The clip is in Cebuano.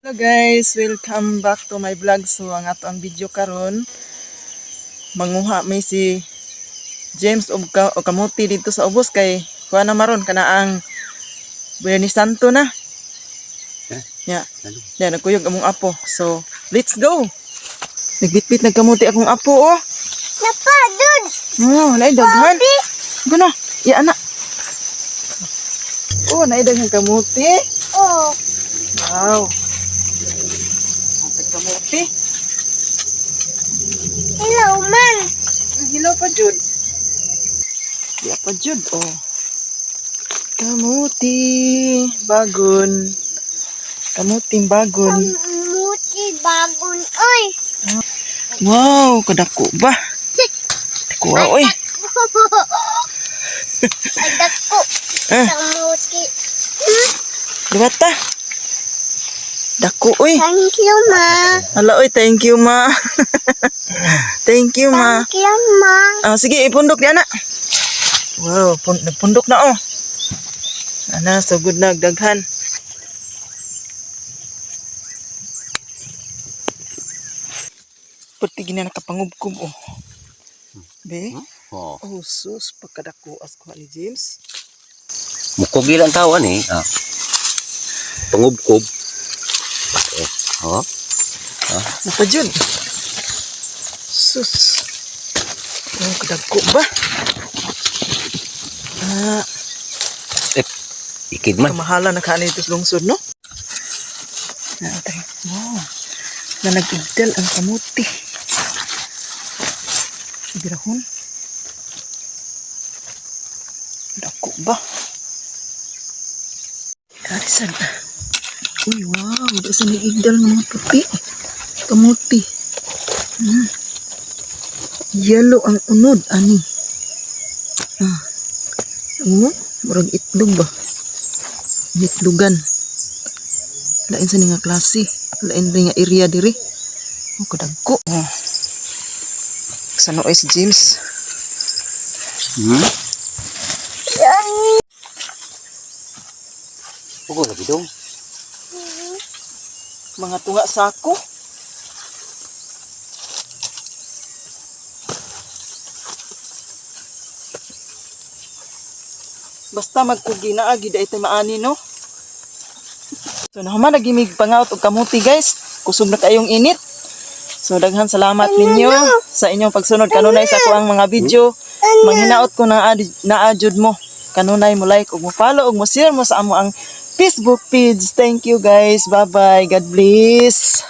Hello guys, welcome back to my vlog. So ang ato ang video karon, manguha may si James og og kamuti dito sa ubos kay kuha na maron kana ang Biyernes Santo na. Eh? Ya. Ano? Ya, nagkuyog among apo. So, let's go. Nagbitbit nagkamuti akong apo oh. Napa, dun! Oh, naay daghan. Guna, ya ana. Oh, naay daghan kamuti. Oh, Wow. Ang kamuti. hello man. Ang hilaw pa jud. Di pa jud oh. Kamuti bagon. Kamuting bagon. Kamuti bagon, oy. Wow, kadako ba? Kuha oy. Ay, dako. Eh. Kamuti. Diwata. Dako oy. Thank you, ma. Hala oy, thank you, ma. Thank you, ma. Thank you, ma. Ah, sige, ipundok ni ana. Wow, nagpundok na oh. Ana, so good na daghan. Perti gina nakapangubkob oh. Be? Oh. Oh, sus, pagkadako as kuha ni James. Mukugi lang tao ani. Ah. Pangubkob. Eh. Oh. Napajud. Sus. Oh, kadako ba? Ah, Eh, ikid man. Kamahala na kaani ito sa lungsod, no? Naatay. Wow. Na nag-igdal ang kamuti. Birahon. Dako ba? Karisan. Uy, wow. Di sa nag-igdal ng mga puti. Kamuti. Yellow ang unod, ani. Ah. Ano? Murag itlog ba? Nitlugan. Lain sa nga klase. Lain rin nga area diri. Oh, kadagko. Oh. Sa nooy si James. Yan. Ugo lagi dong. Mga tunga sako. Basta magkugi na agi dai tay maani, no. So nahuman nagimig pangaut og kamuti, guys. Kusog na kayong init. So daghan salamat ninyo sa inyong pagsunod kanunay sa ako ang mga video. Manghinaot ko na naajud mo. Kanunay mo like ug mo follow ug mo share mo sa amo ang Facebook page. Thank you guys. Bye-bye. God bless.